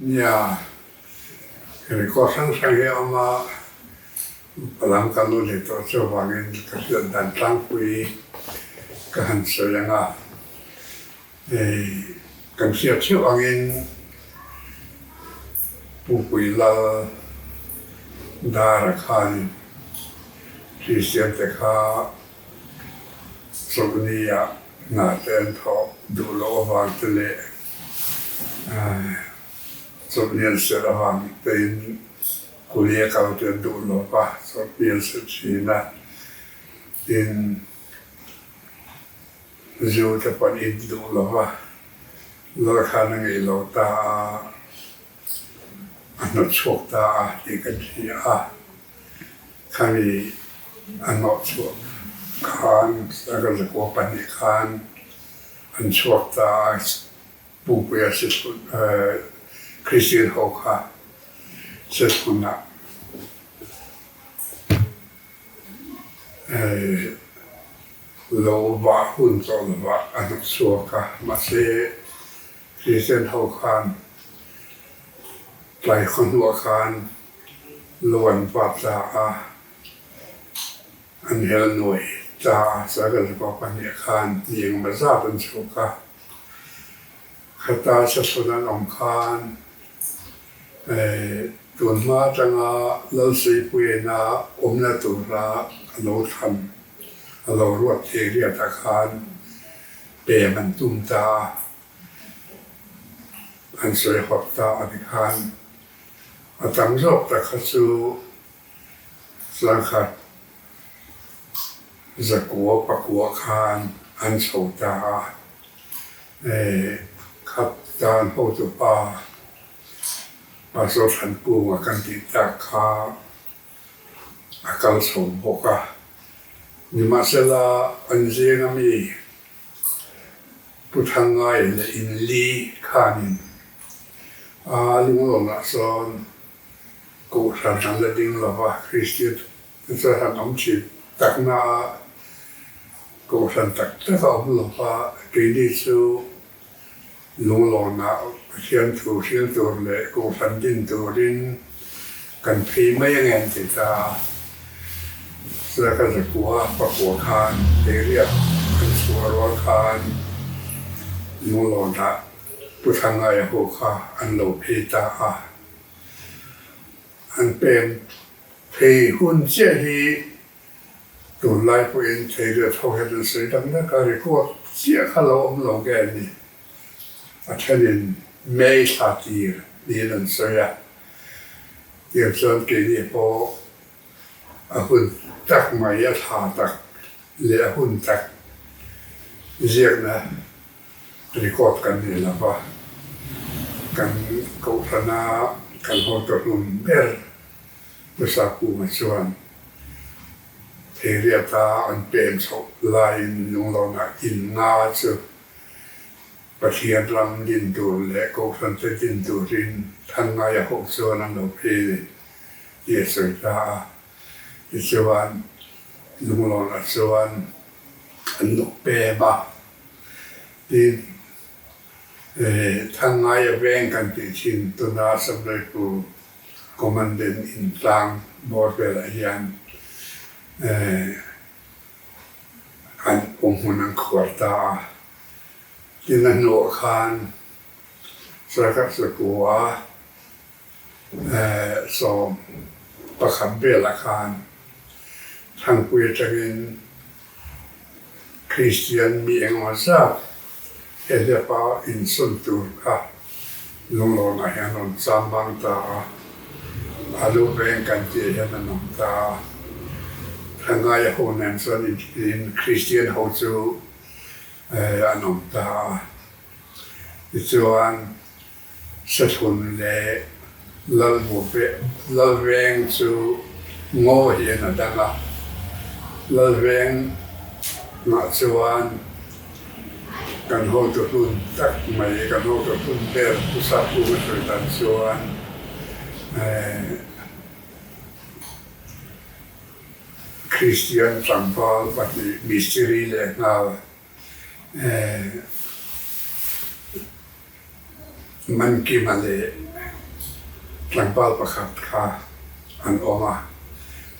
Nia, record hrang hrang hi a awm a, palam kan lo nei tawh chuvangin ka hriat dan tlangpui ka han sawi ang a. Hei kan hriat theuh angin Pupui Lal Dara khanin Kristian te kha Chawlhni-ah hna te an thawh duh loh avang te leh Chawlhni an serh avang tein Kulia kal te an duh lo va, Chawlhni an serh thin a, tin Zu te pawh an in duh lo va, lal khan a ngeih lo ta a, a hnawt chhuak ta a tih kan hria a. Khami a hnawh chhuah khan Sarazakua pahnih khan an chhuak ta a, Pupuia Kristian ho kha Sethmunah Lo vah hun tawh lovah a hnawk chhuak a, mahse Kristian ho khan tlai khaw hnuah khan lo an vat ta a, an hel nuai ta a, Sagalkawp pahnih khan ni engemaw zat an chhuak a, khata sasawn an awm khan Tun hma atanga Lalsuipuiina awmna tura a lo thlan, a lo ruat thei riatah khan pem an tum ta a, an sawi hawp ta a ni khan a tam zawk tak kha chu Zangkhat zakua pakua khan an chho ta a, khat tan hotupa Pastor Thankunga kan tih tak kha a kal chho bawk a, nimahsela an zinga mi Pu Thangngai leh Inli khanin a lunglawnah sawn Kohhran an la ding lo va, Kristian te chuan han awm thin takna a Kohhran tak tak a awm lo va, keini chu lunglawnah Pathian thu hril tur leh Kohhran din turin kan phei mai ange an ti ta a. Chutia ka zakua pakua khan Teiriat kan chhuah rual khan lunglawnah Pu Thangaia ho kha an lo phei ta a. An pem phei hun chiah hi tunlai pawhin thei riat ho hian an sawi dang dang a, record chiah kha lo awm lo nge a ni. A thenin May thla tir niin an sawi a, tiang chuan keini pawh a hun tak mai, a thla tak leh a hun tak ziakna Record kan nei lo va, kan kohhrana kan hotu hlum ber Pu Sakunga chuan Theiriata an pem chhoh laiin Lunglawnah in nga chu Pathian ram din tur leh kohhran te din turin Thangngaia ho chuan an lo phei a ni tih a sawi ta a. Tichuan Lunglawnah chuan an lo pem a. Tin, Thangngaia veng kan tih thin tuna Samleipu Commandant in tlang bawr velah hian an awmhmun an khuar ta a. Tin, a hnuah khan Sarkar Sakua 11 velah khan Thangpui atangin Kristian mi engemaw zat hehlepa insawn tur kha Lunglawnah hian rawn cham bang ta a, Alu veng kan tih hian an awm ta a. Thangaia ho nen chuan in Kristian ho chu an awm ta a. Tichuan. Sahlun leh Lalveng chu ngaw hian a dang a, Lalveng ngah chuan kan hotu hlun tak mai, kan hotu hlun ber Pu Sapu ka sawi dan chuan Kristian tlangval pahnih mistiri lehnghal Mankima leh. tlangval pakhat kha an awm a,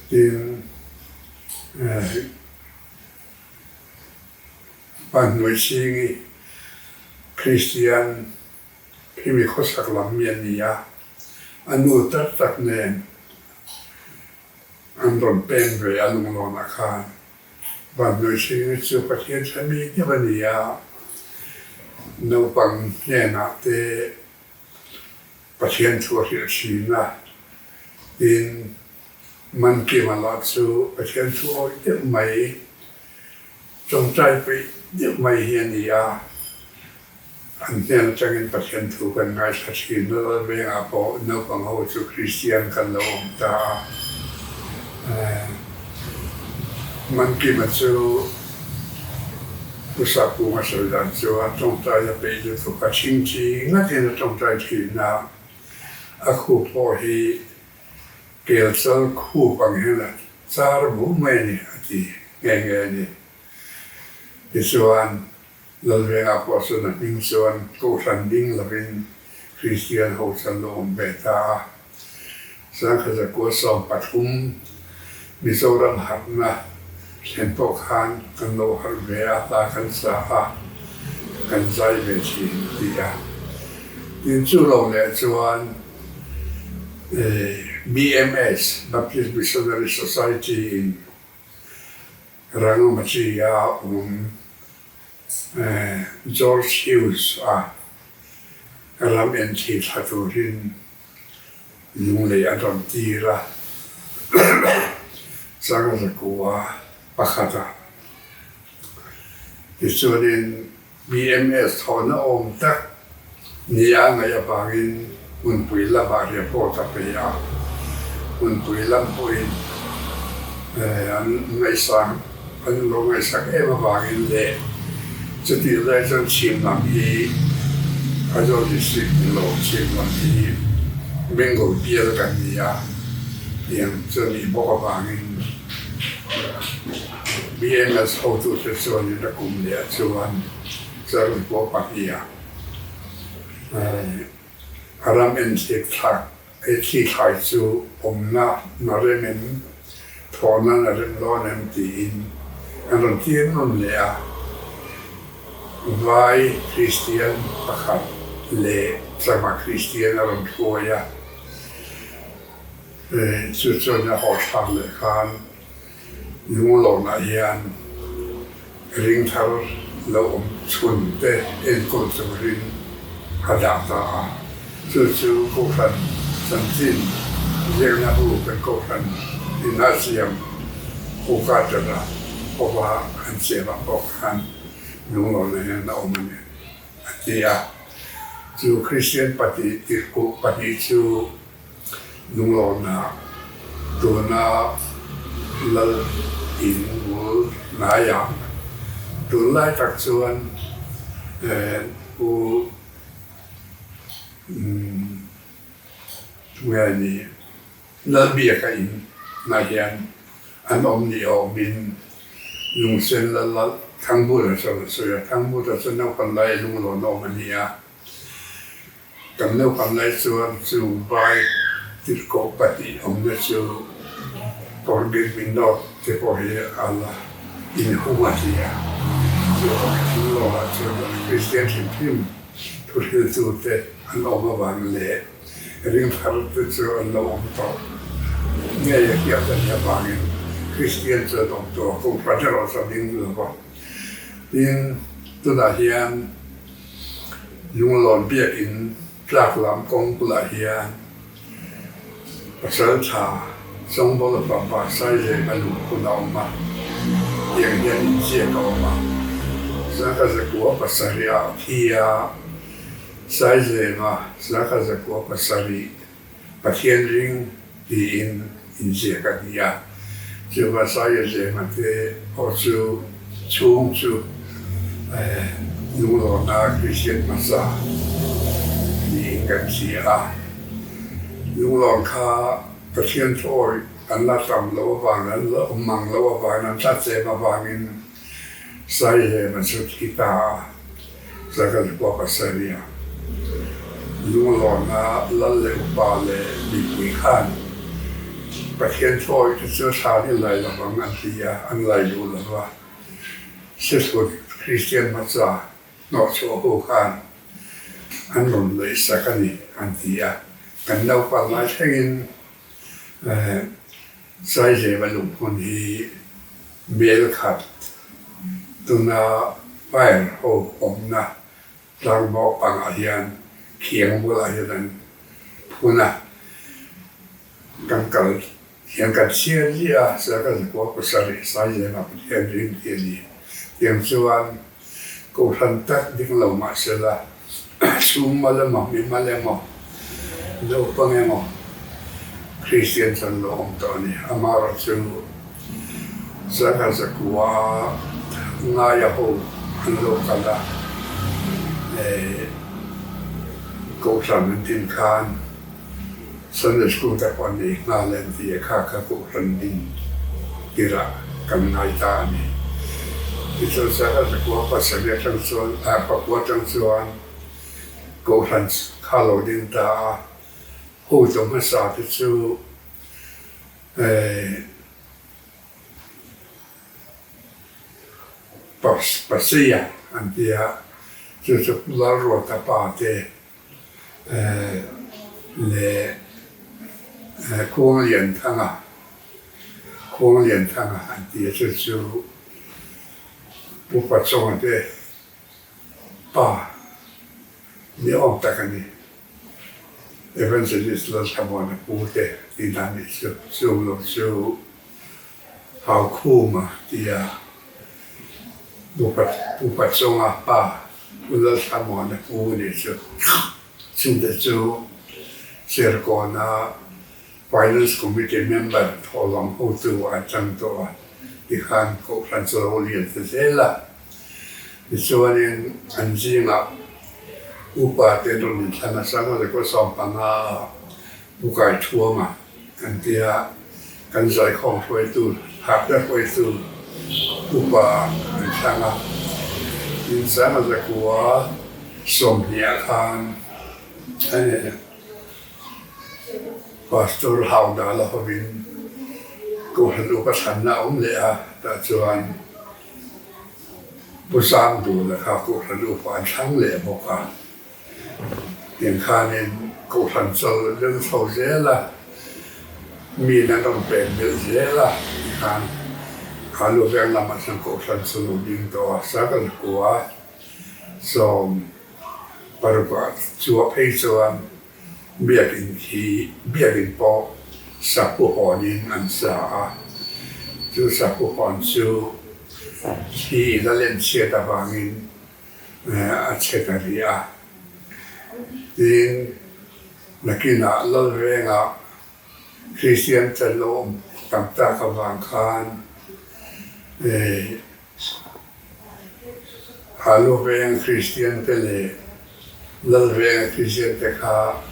tin Vanhnuaichhingi Kristian khi mi khawsak lam mi a ni a, a nu tak tak nen an rawn peng ve a lunglawnah khan. Vanhnuaichhingi chu Pathian tha mi deuh a ni a, naupang hnenah te Pathian thu a hrilh thin a, tin Mankima lah chu Pathian thu awih deuh mai, tawngtai peih deuh mai hi a ni a, an hnen atangin Pathian thu kan ngaithla thin. Lal vengah pawh naupang ho chu Kristian kan lo awm ta a, Mankima chu Pu Sakunga sawi dan chuan tawngtai a peih lutuk a, chingchi ngatin a tawngtai thin a, a khup pawh hi Kelchal khup ang hian a char bu mai a ni, a ti nghe nghe a ni. Tichuan, Lalvengah pawh chuan a hming chuan Kohhran ding lovin Kristian ho chuan lo awm ve ta a. Sangkhaza 13 Mizoram harhna thlen pawh khan kan lo harh ve a, hla kan sa a, kan zai ve thin a ti a. Tin, chu lo leh chuan BMS, Baptist Missionary Society in Rangamachi a awm George Hughes a ram en thli thla turin lunglei an rawn tir a, Changzakua pakhat a. Tichuanin BMS thawhna awm tak nia ngaih avangin hmunpui lamah report a pe a, hmunpui lam pawhin an ngaihsang an lo ngaihsak em avangin leh chutih lai chuan chhim lam hi Aizawl District ni lo chhim lam hi Bengal bial kan ni a, tiang chu a nih bawk avangin. BMS hotute chuanin a kum leh chuan Church pawh pahniha a ram enthlik thlak thli thlai chu awmna na rem em, thawhna na rem dawn em tiin an rawn tir nawn leh a. Vai Kristian pakhat leh Chama Kristian a rawn hruai a, chu chuan a haw thlak leh khan Lunglawnah hian ringthar lo awm chhun te enkawl turin a dah ta a, chu chu Kohhran chanchin ziakna hu kan Kohhran ina siam Hukatara pawha an siamah pawh khan Lunglawnah hian a awm a ni a ti a. Chu Kristian pahnih tirhkoh pahnih chu Lunglawnah tuna lal in bul hnaiah tunlai tak chuan Pu Tunge ni Lalbiaka in ah hian an awm ni awmin Lungsen Lal Thangbula chuan a sawi a, Thangbula chu naupang lai lunglawn awm a ni a. Kan naupang lai chuan chu vai tirhkoh pahnih awmna chu Corbin Minot te pawh hi a la inhung a ti a. Chu thilawhah chuan Kristian hrim hrim thuhriltute an awm avang leh ringthar te chu an lo awm tawh ngei a hriat a nih avangin Kristian chu an awm tawh a, Kohhran erawh chu a ding lo va. Tin, tunah hian Lunglawn biakin tlak lam kawng bulah hian Pasaltha Chawngbawla fapa Saizema luh hun a awm a, tiang hian inziak a awm a. Zaka zakua pasarih ah thi a, Saizema zaka zakua pasarih Pathian ring tiin inziak a ni a, chuvang Saia Zema te pawh chu chhung chu Lunglawna Kristian hmasa niin kan hria a. Lunglawn kha Pathian thawi an la tam loh avang, an la awm mang loh avang, an tlat zem avangin Saia Zema chu thi ta a, Zakalkua pasarih a. Lunglawna lal leh upa leh mipui khan Pathian thuawih te chu thlan i lai lovang an ti a, an lai duh lo va. Sethut Kristian hmasa hnawhchhuah ho khan an rawn laih sak a ni an ti a. Kan naupan lai thlengin Saizema lunghmun hi mel khat tuna fire ho awmna Tlangvaw pangah hian khiang bulah hian an phun a, kan kal hian kan chhiar ziah a, Saka Zakua pasarih Saizema Pathian ring tih a ni. Tiang chuan Kohhran tak ding lo mah sela, sum mal emaw, mi mal emaw, naupang emaw Kristian chuan lo awm tawh a ni. Amaherawhchu Sangha zakua ngaia ho an lo kal a, Kohhran an din khan Sunday School te pawh an nei nghal e an ti a, kha kha Kohhran din tirah kan ngai ta a ni. Tichuan Sangha zakua pasarih atang chuan, pakua atang chuan Kohhran kha lo ding ta a, hotu hmasa te chu, Pasia an ti a, chu chu Pu Lalruata pa te leh Khuanglianthanga, Khuanglianthanga an ti a, chu chu Pu Pachawnga te pa ni awm tak a ni. Evangelist Lalthlamuana pu te tih dan nih chu chung lo chu Haukhuma tia Pu Pachawnga pa Pu Lalthlamuana pu nih chu chungte chu Serkawna Finance Committee member thawhlawm hotu an chang tawh a, tikhan Kohhran chu ro lian ta zel a. Tichuanin an zingah upa te rawn inthlan a, Sangha Zakua 15 ah Pu Kaithuama kan ti a, kan zaikhawm hruaitu, hahte hruaitu upa an thlang a. Tin, Sangha Zakua 20 ah khan Pastor Haudala hovin Kohhran Upa thlanna a awm leh a, tah chuan Pu Sangdula kha Kohhran Upa an thlang leh bawk a. Tiang khanin Kohhran chawl a deuh chho zel a, miin an rawn pek belh zel a, tikhan Khalu veng lamah chuan Kohhran chu lo ding tawh a, Sakal kua 16 ah chua phei chuan Biakinn khi biakinn pawh sapu hawnin an sa a, chu sapu hawn chu thli in a len chhiat avangin a chhe ta rih a. Tin, nakinah Lalvengah Kristian tel lo awm tam tak avang khan Alu veng Kristian te leh Lal venga Kristian te kha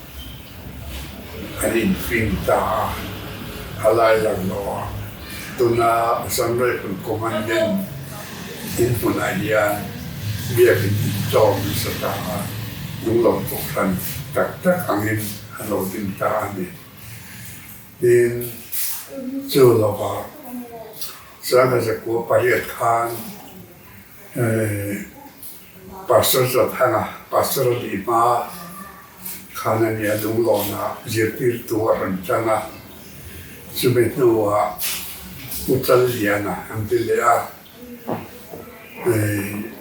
an infin ta a, a lai lang lo a. Tuna Assam Rifle Commandant in hmunah hian biakin intlawm nasa ta a, lunglo kohhran tak tak angin a lo ding ta a ni. Tin, chu lovah Sangha zakua pariat khan Pastor Zathanga, Pastor a nih hma khan a nia Lunglawnah zirtirtu a rawn chang a, chumi hnuah Pu Challiana an ti leh a,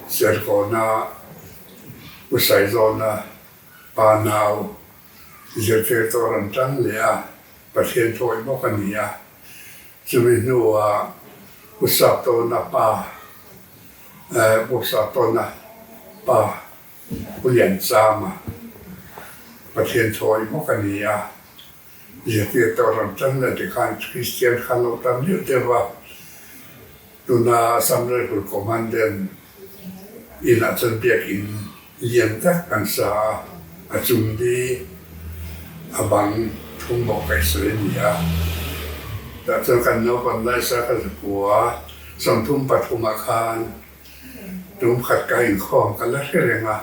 Serkawna Pu Saizawna pa nau zirtirtu a rawn chang leh a, Pathian thawi bawk a ni a. Chumi hnuah Pu Saptawna pa, Pu Saptawna pa Pu Lianchama Pathian thawi bawk a ni a, zirtirtu a rawn tan leh tikhan Kristian kha lo tam deuh deuh va, tuna Assam Rifle Commandant inah chuan biakin Lian tak kan sa a, a chung hi a bang thum bawk kaih sawi a ni a. Tah chuan kan naupan lai sa ka zakua 33 ah khan tum khat ka inkhawm ka la hre reng a.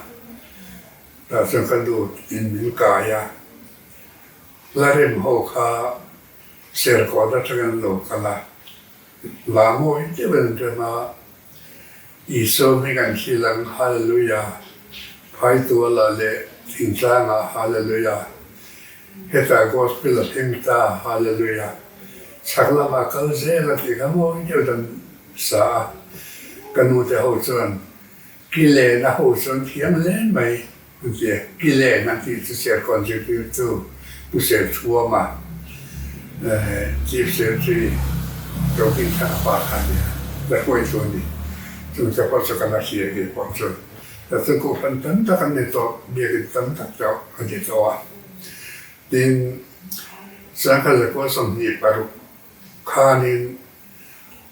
Tah chuan ka nu in min kai a, la rem ho kha Serkawn atangin an lo kal a, la mawi deuhin an rem a, Isua hming an hril ang, Hallelujah, Phaituala leh thingtlangah Hallelujah, hetah Gospel a thleng ta, Hallelujah, chhak lamah kal zel a tih kha mawi deuhin an sa a, ka nu te ho chuan Ki len a ho chuan thiam hle mai an ti a. Ki len an tih chu Serkawn zirtirtu Pu Serthuama, Chief Secretary Rohingthanga pa kha a ni a, la hruaitu a ni. Chung te pawh chu ka la hria kei pawh chu. Tah chuan kohhran tam tak an ni tawh, biakin tam tak te a ni tawh a. Tin, Sangha zakua 26 khanin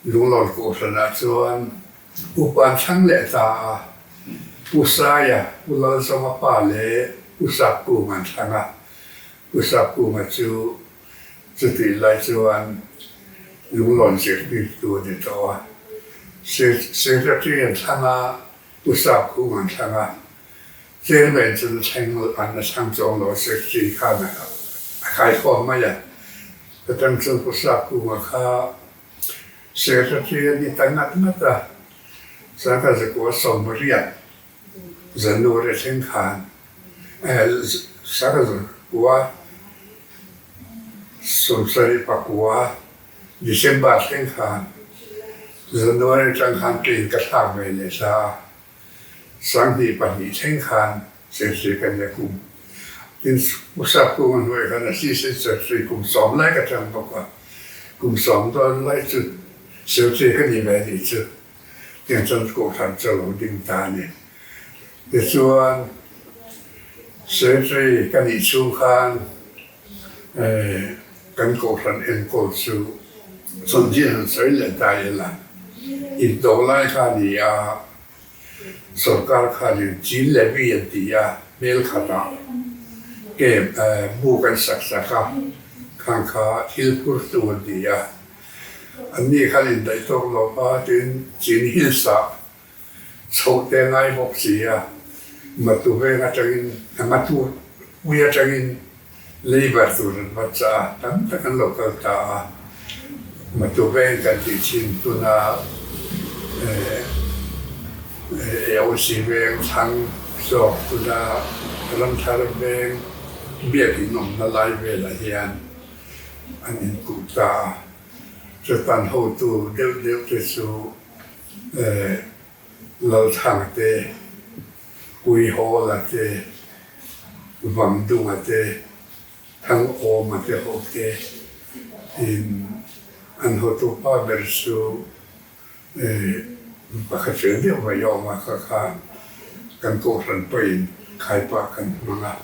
Lunglawn kohhranah chuan Upa an thlang leh ta a, Pu Saia, Pu Lalzawma pa leh Pu Sapkunga an thlang a. Pu Sapkunga chu chutih lai chuan lunglawn zirtirtu a ni tawh a. Secretary an thlang a, Pu Sapkunga an thlang a. Chairman chu na thleng an la thlang chuang lo, Secretary khan a kaikhawm mai a. Chutang chuan Pu Sapkunga kha Secretary a ni ta ngat ngat a, Sangha zakua 80 January thleng khan Sangha zakua 79 December thleng khan January tang khan train ka thlak ve leh ta a. 2002 thleng khan Secretary ka nia kum tin Pu Sapkunga hnuai khan Assistant Secretary kum sawm lai ka tang bawk a, kum sawm dawn lai chu Secretary ka ni ve anih chu tiang chuan Kohhran chu a lo ding ta a ni. Tichuan Secretary ka nih chhung khan Kan Kohhran enkawl chu chanchin han sawi leh ta ila, indo lai kha a ni a, sorkar khanin chin levy an ti a, hmel khatah camp buk an sak sak a, khang kha thil phurtu an ti a, anni khan indaih tawk lo va tin chin hills-ah Chhoh te ngai bawk si a, Matu veng atangin, Matu pui atangin labour tur an va chah a, tam tak an lo kal ta a. Matu veng kan tih thin tuna AOC veng thlang zawk tuna Ramthar veng biakin awmna lai velah hian an inkuh ta a. Chutan hotu deuh deuh te chu Lalthanga te, Puihawla te, Vangdunga te, Thangawma te ho te in an hotu pa ber chu pakhat fel deuh mai a awm a, kha khan kan kohhran pawhin khaipa kan hmang a,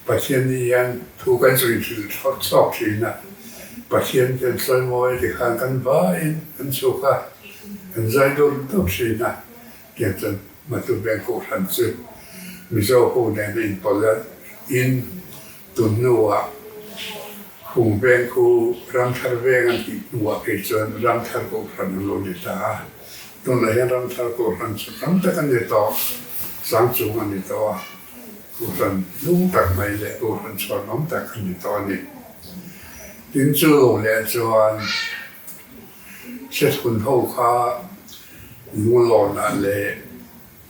Pathian ni hian thu kan sawi hrilh chhuak thin a, Pathian ten sawimawi tikhan kan vaiin kan chhuk a. Kan zai dur dur thin a, tiang chuan Matu Bank Kohhran chu Mizo ho nen a inpawlh a, in tun hnuah Hung Veng khu Ramthar Veng an tih hnuah phei chuan Ramthar Kohhran an lo ni ta a, tunah hian Ramthar Kohhran chu tam tak a ni tawh, Sangchung a ni tawh a, Kohhran lung tak mai leh Kohhran chhuanawm tak a ni tawh a ni. Tin chu lo leh chuan. Hriathun ho kha Lunglawnah leh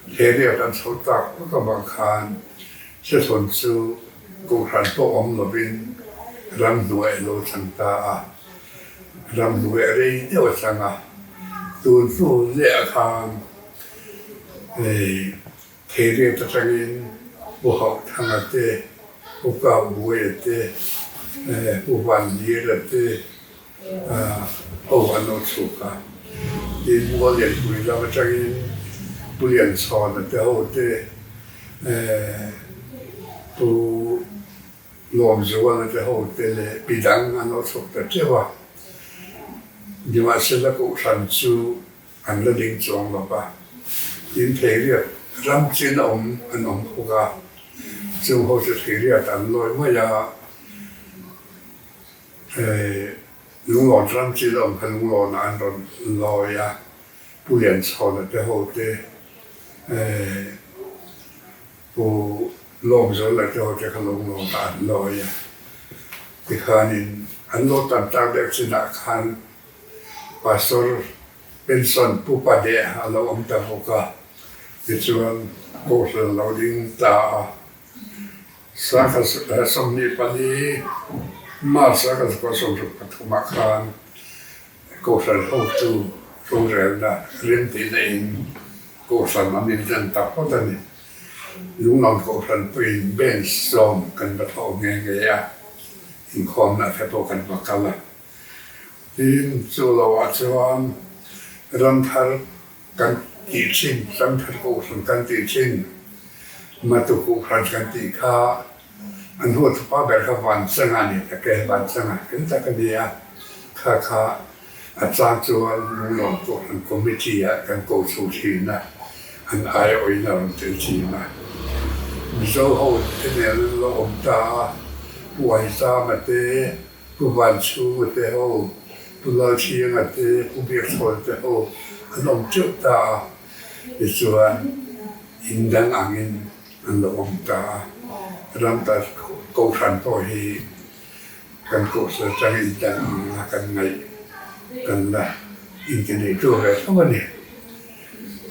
Heriat an chho tak vak avang khan Hriathun chu Kohhran pawh awm lovin ramhnuai a lo chang ta a, ramhnuai a rei deuh a chang a, tun hnu leh ah khan Heriat atangin Pu Hauhthanga te, Pu Kapbuaia te, Pu Vanlira te, Ho an lo chhuk a, tin Muallianpui lam atangin Pu Lianchhawna te ho te, Pu Lawmzuala te ho te leh pi dang an lo chhuk ta teuh a. Nimahsela Kohhran chu an la ding chuang lo va, tin Theiriat ram chin a awm an awm bawk a, chung ho chu Theiriat an lawi mai a. Lunglawn ram chi la awm kha Lunglawnah an rawn lawi a, Pu Lianchhawna te ho te, Pu. Lawmzuala te ho te kha Lunglawnah an lawi a. Tikhanin an lo tan tak deuh chinah khan Pastor Pension Pu Padeh a lo awm ta bawk a, tichuan Kohhran a lo ding ta a. Sangha 24 March a kan zakua 63 ah khan Kohhran hotu rorelna remtihna in Kohhran an indan ta phawt a ni. Lunglawn Kohhran pawhin bench zawm kan va thawh nghe nghe a, inkhawmna te pawh kan va kal a. Tin, chu lo ah chuan ramthar kan tih thin, ramthar Kohhran kan tih thin, Matu Kohhran kan tih kha an huathupa ber kha Vanchanga a ni tak e, Vanchanga fel tak a ni a, kha kha A chang chuan Lunglawn Kohhran Committee ah kan ko chho thin a, an aiawhin a rawn tel thin a. Mizo ho te nen an lo awm ta a, Pu Aizama te, Pu Vanchhunga te ho, Pu Lalthianga te, Pu Biakchhawna te ho an awm teuh ta a, tichuan in dang angin an lo awm ta a. Ramta Kohhran pawh hi Kan kohhran atangin dan ang a kan ngaih kan la inti nei tur ve tho a ni.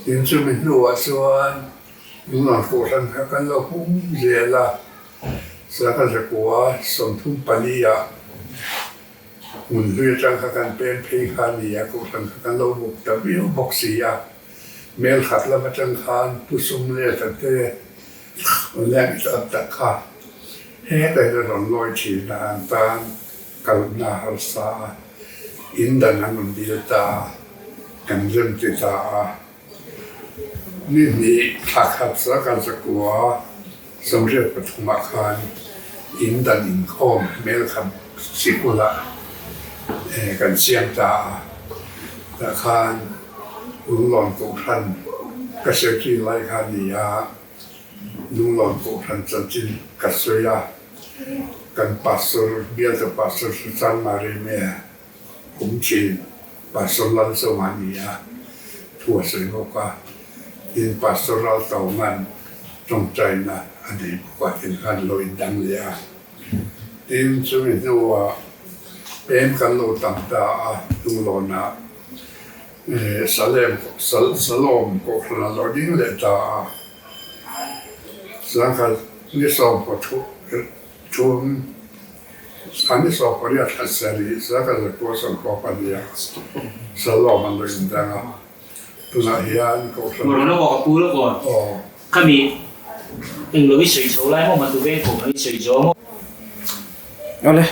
Tin chumi hnuah chuan Lunglawn kohhran kha kan lo hung zel a, Sangha zakua 34 ah hmun hlui atang kha kan peng phei kha a ni a, kohhran kha kan lo buk ta viau bawk si a, mel khat lam atang khan Pu Sumleta te Leng tak tak kha hetah hian a rawn lawi thin a, an tan kalna harsa a, in dan an rawn dil ta a, kan rem ti ta a. Ni hnih thla khat sangha zakua 83 ah khan in dan inkhawm hmelkhat sikulah kan siam ta a, tah khan Lunglawn Kohhran ka secretary lai kha a ni a, Lunglawn Kohhran chanchin ka sawi a, kan Pastor, bialtu Pastor chu Chanmari me awm thin Pastor Lalzawma a ni a, thu a sawi bawk a, tin Pastor Raltawnga'n tawngtaina a nei bawk a, tin khan lo indang leh a. Tin chumi hnuah pem kan lo tam ta a, Lunglawnah Salem, Salom Kohhran a lo ding leh ta a, Sangha ni 13, ni 18 thla sarih, Sangha 924 Salom an lo indang a, tunah hian Kohhran. Rawn lawk aw, ka pu lawk aw. Aw. Khami englo i sawi chho lai maw, Matu veng Kohhran i sawi zawh maw? Awle.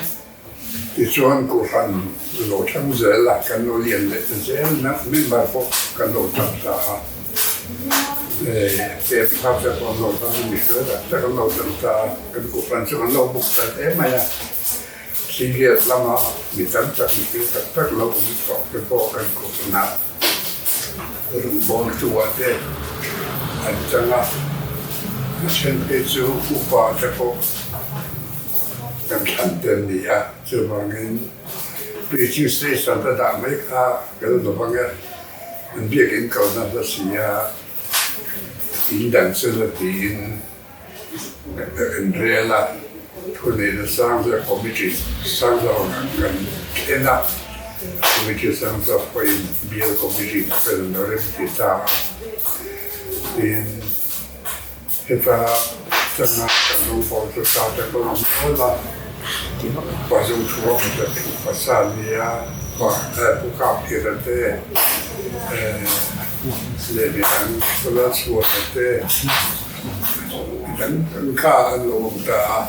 Tichuan Kohhran lo thleng zel a, kan lo lian leh ta zel na, member pawh kan lo tam ta a, pem thar te pawh an lo tam a, mihring tak tak an lo tam ta a, kan Kohhran chu kan lo buk ta hle mai a, Singlet lama mi tam tak mihring tak tak lo awm tawh te pawh kan Kohhranah rawngbawltu ah te an chang a, a then phei chu upa te pawh. Kan thlan te an ni a, chuvangin preaching station te dah mai kha ka la lo ang e, an biakin kalna hla si a, in dang chu la tiin kan rel a, thuneihna sang zawk committee sang zawk kan thlen a, committee sang zawk pawhin bial committee fel an lo remti ta a, tin. Heta changa kan rawngbawl chu ta te ka awm nual a, pa zo thu a awm ta thu pasa nia pa pu kap hira te leh midang Sala chhuana te midang kan kha an lo awm ta a,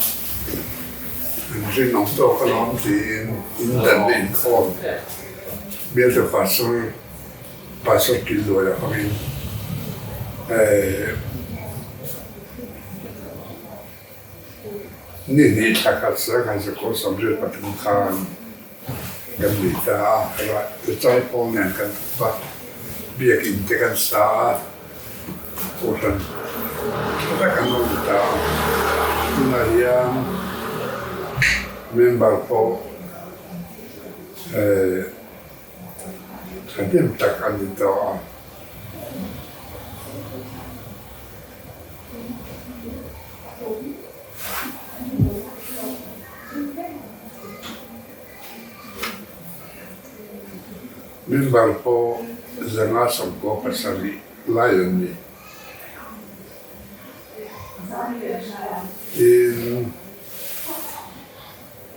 an rinawm tawk alawm tiin in dan na inkhawm bialtu pastor Pastor Killuaia hmangin ni hnih thla khat sangha zakua 83 khan kan nei ta a, Chai pawl nen kan thawk a, biakinn te kan sa a, Kohhran tha tak an awm ta a, tunah hian member pawh Thahnem tak a ni tawh a. Member pawh 597 lai an ni. Tin,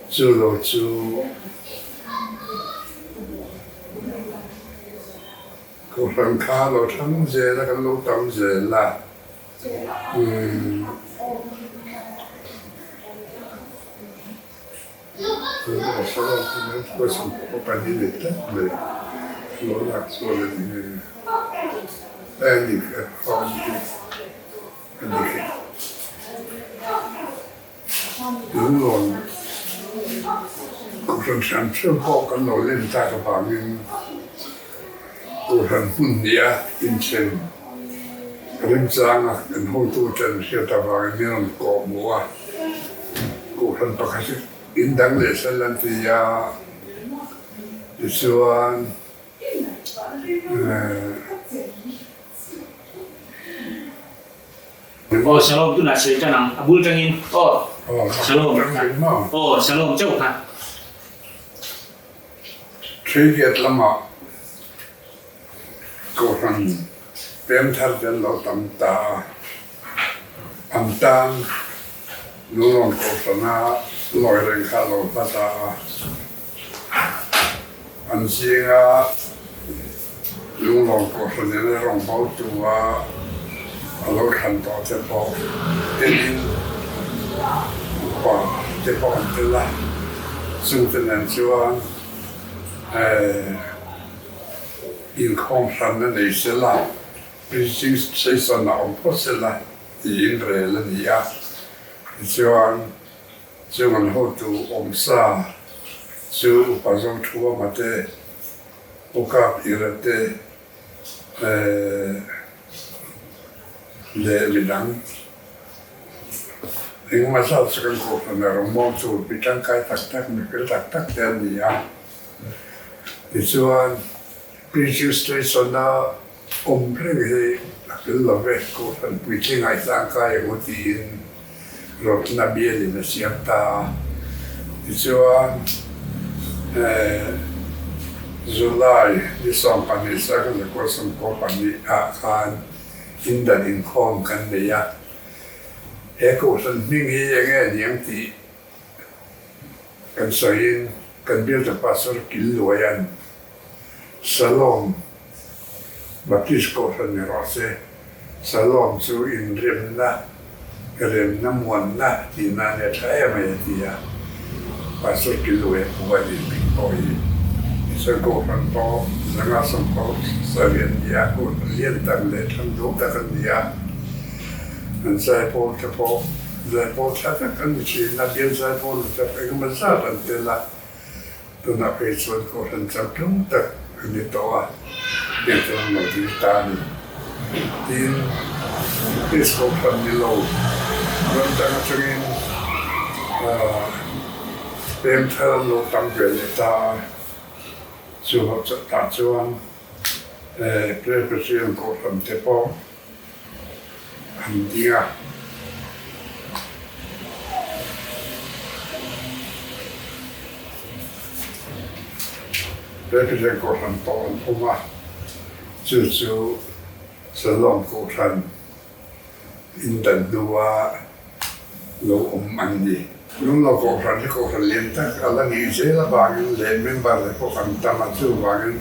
chu lo chu Kohhran kha lo thlang zel a, kan lo tam zel a. Umm. Lunglawn Kohhran hran hran pawh kan lo len tak avangin Kohhran hmun hnih a inthen remchanga kan hotu ten hriat avangin min rawn kawh hmuh a. Kohhran pakhat hi in dang leh sel an ti a, tichuan Aw Shalom tunah sawi tan ang, a bul tangin aw Shalom aw Shalom chauh kha. Thilriat lamah Kohhran pem thar te an lo tam ta a, an tan Lunglawn Kohhrana lawi reng kha a lo hla ta a, an zinga Lunglawn Kohhran in a rawngbawltu a a lo thlan tawh te pawh telin upa te pawh an tel a, chungte nen chuan Inkhawm hranna nei sela, preaching session a awm phawt sela tiin rel a ni a. Tichuan, chung an hotu awm sa chu Upa Zothuama te, Pu Kap Ira te leh midang engemaw zat chu kan kohhran a rawngbawl tur mi tangkai tak tak, mi fel tak tak te an ni a. Tichuan, Preaching Station-a awm reng hi a fel lo ve, Kohhran puitling a tlangkai ang u tiin rawtna bialin a siam ta a. Tichuan, July ni 12 1992 ah khan indan inkhawm kan nei a. He Kohhran hming hi enge a ni ang tih Kan sawiin kan bialtu Pastor Kil Luaia'n Shalom Baptist Kohhran ni rawh se, Shalom chu inremna, remna muanna tihna a nia tha em mai a ti a. Pastor Kil Luaia pawh a nih hming pawh hi Israel Kohhran pawh 590 sarih an ni a, Kohhran lian tak leh thangduh tak an ni a, an zaipawl te pawh Zaipawl tha tak an ni thin a, bial zaipawl ni tak engemaw zat an tel a, tunah phei chuan Kohhran changtlung tak a ni tawh a, biak chu an lo dil ta a ni. Tin, Baptist Kohhran ni lo ram dang atangin pem thar an lo tam ve leh ta a, chu tah chuan Presbyterian Kohhran te pawh An ding a. President Kohhran pawh an awm a, chu chu Salom Kohhran indan hnua lo awm an ni. Lunglo Kohhran hi Kohhran lian tak a la nih zel avangin leh member te pawh kan tam a, chuvangin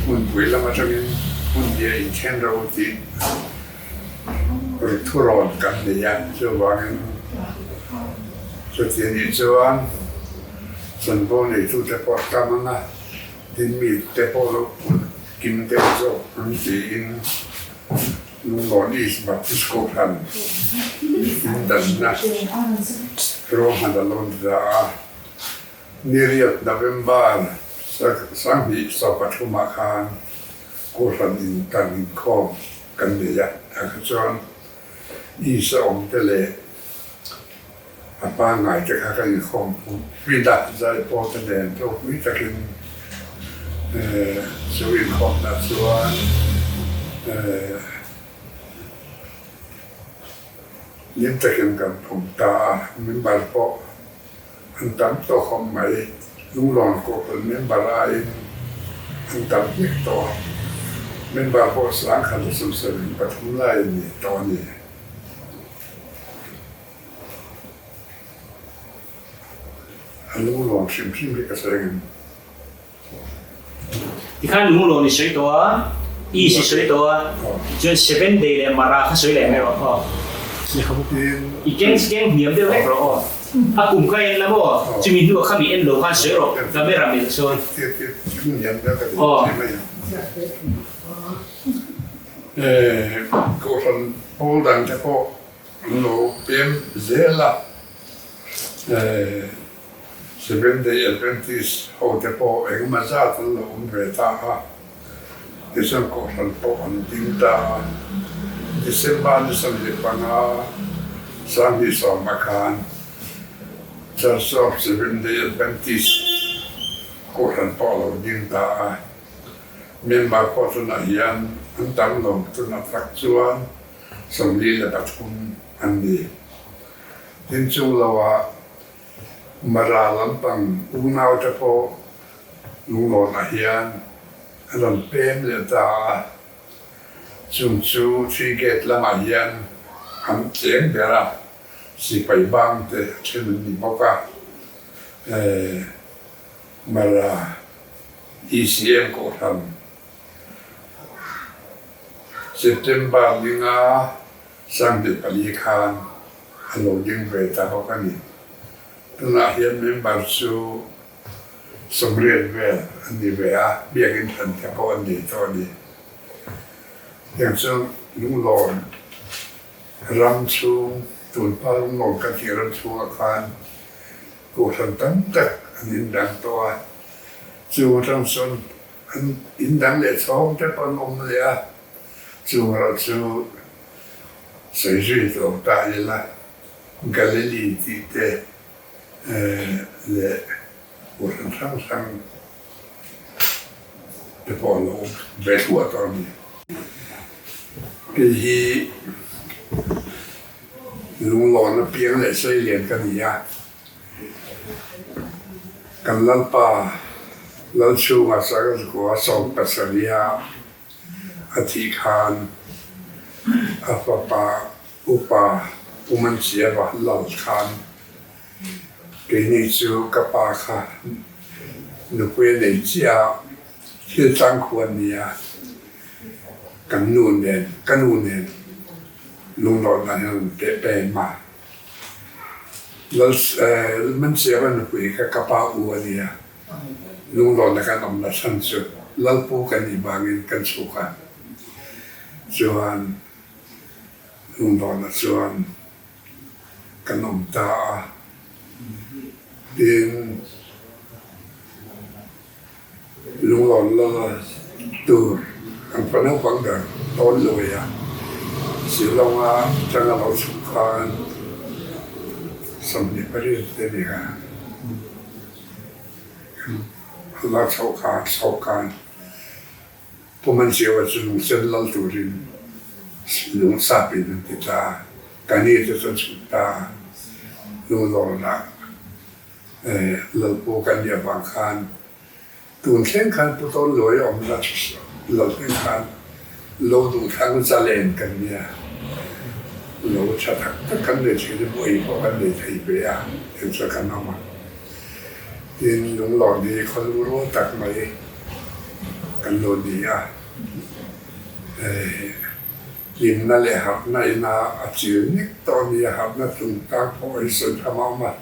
hmunpui lam atangin hmun hnih a inthen ro tih thurawn kan nei a, chuvangin chuti anih chuan chanvo neitute pawh a tam ang a, tin mite pawh lo kim deuh zawk ang tiin. Lunglawn East Baptist Kohhran indanna ruahman a lo ni ta a. Ni riat November 2013 ah khan Kohhran intan inkhawm kan nei a, tah kha chuan East a awm te leh a pangngai te kha kan inkhawm pui a, zaipawl te nen ropui takin chu inkhawmna chuan hlim takin kan awm ta a, member pawh an tam tawh khawp mai, Lunglawn Kohhran member aiin. an tam hlek tawh a, member pawh sangkhat leh 73 lai an ni tawh a ni. A lunglawn hrim hrim hi ka sawi ngam. Tikhan lunglawn i sawi tawh a, East i sawi tawh a, tichuan Seven Day leh Mara kha sawi leh mai rawh aw. I keng keng hniam deuh vek rawh aw. A kum kha en la maw? Chumi hnuah kha mi en lo khan sawi rawh, camera melh sawn. Aw. Kohhran pawl dangte pawh An lo pem zel a, Seventh Day Adventist ho te pawh engemaw zat an lo awm ve ta a, tichuan kohhran pawh an ding ta a. December ni 25 2010 khan Church of Seventh Day Adventist kohhran pawh a lo ding ta a, member pawh tunah hian an tam lo, tunah tak chuan 43 an ni. Tin chung loah Mara lampang unaute pawh lunglawnah hian an rawn pem leh ta a, chung chu Three Gate lamah hian an cheng ber a, sipai bang te a then an ni bawk a, Mara ECM Kohhran September ninga 2004 khan a lo ding ve ta bawk a ni. Tunah hian member chu 80 vel an ni ve a, biakin hran te pawh an nei tawh a ni. Heng chu Lunglawn ram chhung, tunhma Lunglawn kan tih ram chhungah khan Kohhran tam tak an indang tawh a, chung atang chuan An indang leh chhawng te pawh an awm leh a, chung erawh chu sawi zui tawh ta ila, Galili tih te leh Kohhran hrang hrang te pawh a lo awm ve thluah tawh a ni. Kei hi lunglawn apiang leh seilian ka ni a. Kan Lalpa Lalchhunga Sarazgua 17 a a thih khan a fapa upa Pu Manchiava lal khan keini chu ka pa kha nupui a nei chiah a, thil tlang khu an ni a, kan nu nen, ka nu nen lunglawhna hian an peh pem a. Lalmanchiava nupui kha ka pa u a nia, lunglawna kan awm la chhan chu Lalpu kan nih vangin kan chhuk a, chuan lunglawna chuan kan awm ta a, tin. Lunglawn lal tur kan fa naupang ber tawn luai a, Shillong-a tanga lo chhuk khan 28 te ni kha la chhoh khan chhoh khan Pu Manchiawa chu lungsen lal turin lung sapin an ti ta a, ka ni te chu a chhuk ta a, lunglawnah Lalpu kan nih avang khan tun thleng khan Pu Tawn Luai awm la lo thleng khan lo duh thlang zalen kan nia, lo tha tak tak kan nei thin a, buai pawh kan nei thei ve a, eng chu kan awm a. Tin, Lunglawn hi khaw lu rual tak mai kan lo ni a, hlimna leh harhna ina a chil nek tawh a ni a, harhna chungchang pawh hi sawi tham a awm a.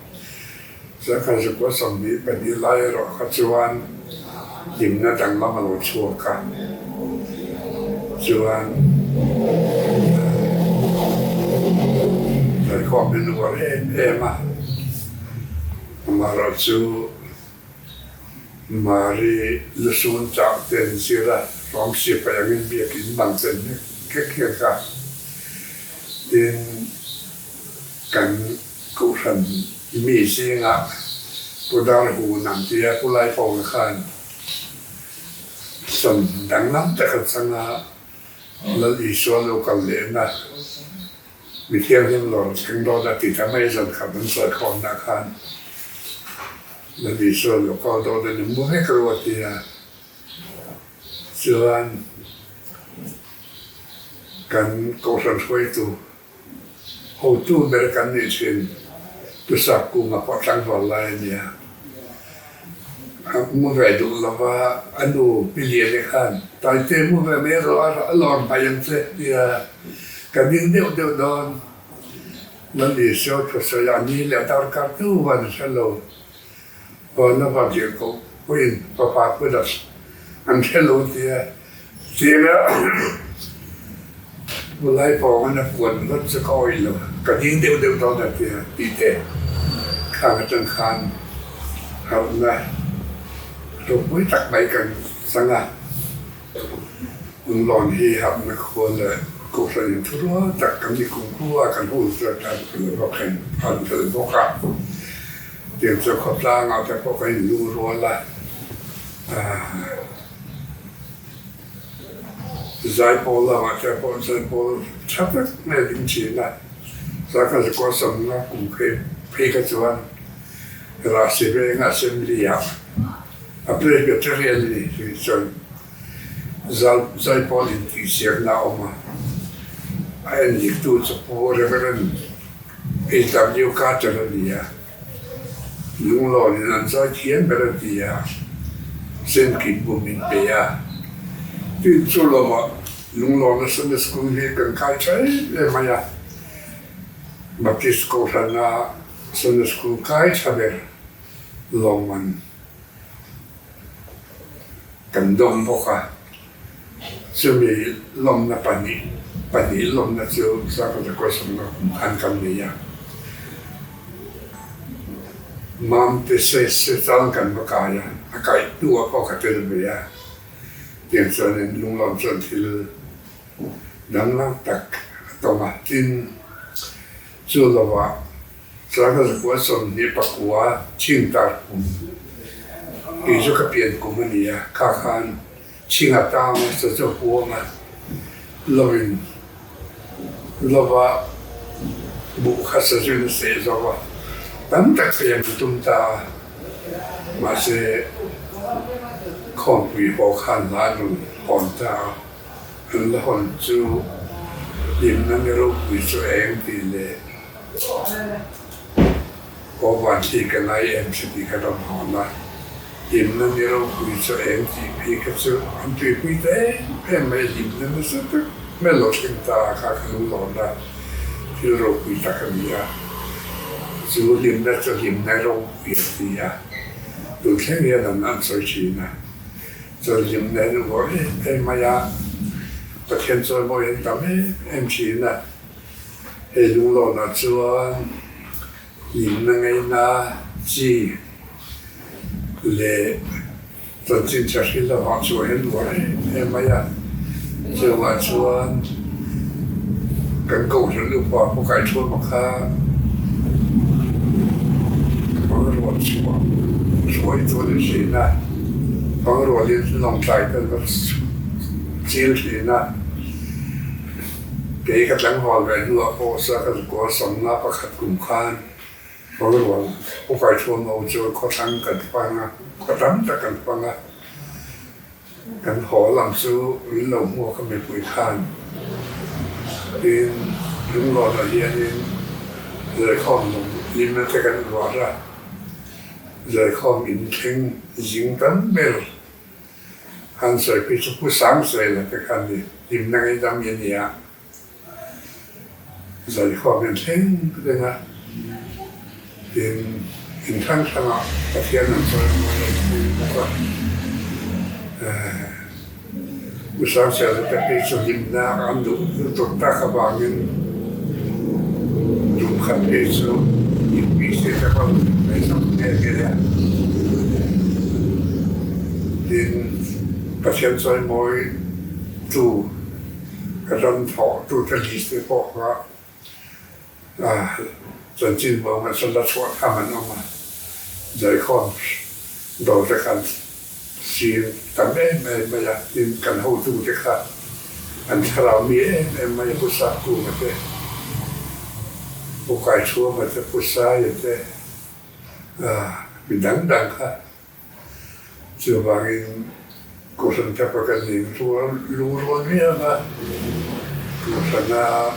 Zirkhat zakua 22 lai erawh kha chuan hlimna danglam a lo chhuak a, chuan Laikawm hi nuar em em a, amaherawhchu Mari lusun chauh te an zir a, rawng sipai angin biakin bang te an hnek khek khek a, tin kan Kohhran mi zingah Pu Darhu nang tia Pu Laipawnga khan sawn danglam tak a chang a, Lal Isua lo kal lehna mi thianghlim lawr thleng dawn a ti ta mai zan khat an sawi khawmna khan Lal Isua lo kal dawn a ni mu vek ru a ti a. Chuan kan kohhran hruaitu hotu ber kan nih thin Pu Sapkunga pawh tlangval lai a nia. A mu ve duh lova a nu Pi Liani khan Taite mu ve mai rawh a lawr hmai ang che tia ka ding deuh deuh dawn. Lalisua thusawi a ni leh darkar tu van hre lo. Vana va dir ko puiin fapa kut an hre lo tia tia Vulai pawng in a puan vat chu ka awih lo, ka ding deuh deuh dawn a tia tih te khang atang khan harhna ropui tak mai kan chang a. Lunglawn hi harhna khua leh Kohhran in thurual tak kan ni kum khua kan hun chu tan an fel bawk a. Tiang chu khawtlangah te pawh kan inlung rual a, zaipawl lamah te pawh zaipawl tha tak mai a ding thin a, Zaka Zakua Samnga kum phei kha chuan Rasi Venga Assembly ah a Presbyterian a ni tih chuan zaipawl intihsiakna a awm a, a enliktu chu Pu Rev. HW Carter a ni a, lunglawnin an zai thiam ber a ti a, Zenkip bu min pe a. Tin, chu lovah lunglawna Sunday School hi kan kai tha em em mai a, Baptist Kohhrana Sunday School kai tha ber lawmman kan dawng bawk a. Chumi lawmna pahnih, pahnih lawmna chu Sakawlh Kawsawmna kum khan kan nei a. Mamte se se chang kan va kai a, a kaih hnuah pawh ka tel ve a. Tiang chuanin lunglawm chuan thil danglam tak a tawng a. Tin, chu lovah Sakawlh 29 chhingtar kum, kei chu ka pian kum a ni a, kha khan Chhing a tang a, sa chu huang a, lovin lova buh kha sa chu in seh zo a, tam tak siam an tum ta a, mahse khawmpui haw khan hla an rawn hawn ta a, an la hawn chu hlimna ni ropui chu eng tih leh Aw van hi ka ngai em che tih ka rawn hawn a, hlimna ni ropui chu eng tih phei kha chu an tuipui ta em em mai, hlimna nasa tak mai lo thleng ta a kha ka lo lawn a, thil ropui tak a ni a, chu hlimna chu hlimna ropui a ti a, tun thleng hian an an sawi thin a, chuan hlimna hi an uar em em mai a, Pathian chuan mawi an tam em em thin a. Hei lunglawnah chuan hlimna ngaihna chi leh chanchin tha hrilh avang chu a hen luar em em mai a. Chuvah chuan kan kohhran upa pawh kaihṭhuam a kha pangrual chhuah hruai chu a ni thin a, pangrualin lawngtlai te an va chil thin a. Kei ka tlangval ve hnuah pawh sa ka zukawl samna pakhat kum khan Pawlrual Ukai Thuamho chu khawthlang kan fang a, khaw tam tak kan fang a. Kan haw lam chu min lo hmuak a mipui khan tin Lunglawnah hianin Zaikhawm lung limna te kan ruat a, Zaikhawm inthleng zing tam ber Han sawi phei chu Pu Sangsaila te kha ni, hlimna ngaidam i nia. Zaikhawm hian thleng reng a, tin in hrang hrangah Pathian an sawi mawi a tih bawk a. Pu Sangsaila te phei chu hlimna an duh lutuk tak avangin tum khat phei chu UPC te pawh an mai zawk nghe nghe a. Tin, Pathian chawimawi tu ram thawh tu te list te pawh kha chanchin bo ngat chuan la chhuah tham an awm a, zaikhawm dawr te khan sir tam em em mai a, tin kan hotu te kha an thlarau mi em em mai a, Pu Sapkunga te, Pu Kaithuama te, Pu Saia te, mi dang dang kha. Chuvangin Kohhran thapa kan inrual lungrual viau a, Kohhrana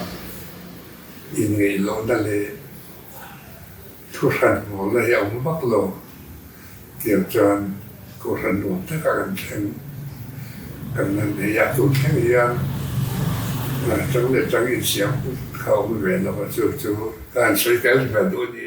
inngeih lohna leh thuhran mawlna hi a awm vak lo tiang chuan Kohhran nuam takah kan thleng kan la nei a, tun thleng hian chang leh chang insiam kha a awm ve lo a, chu chu ka han sawi tel ve duh a ni.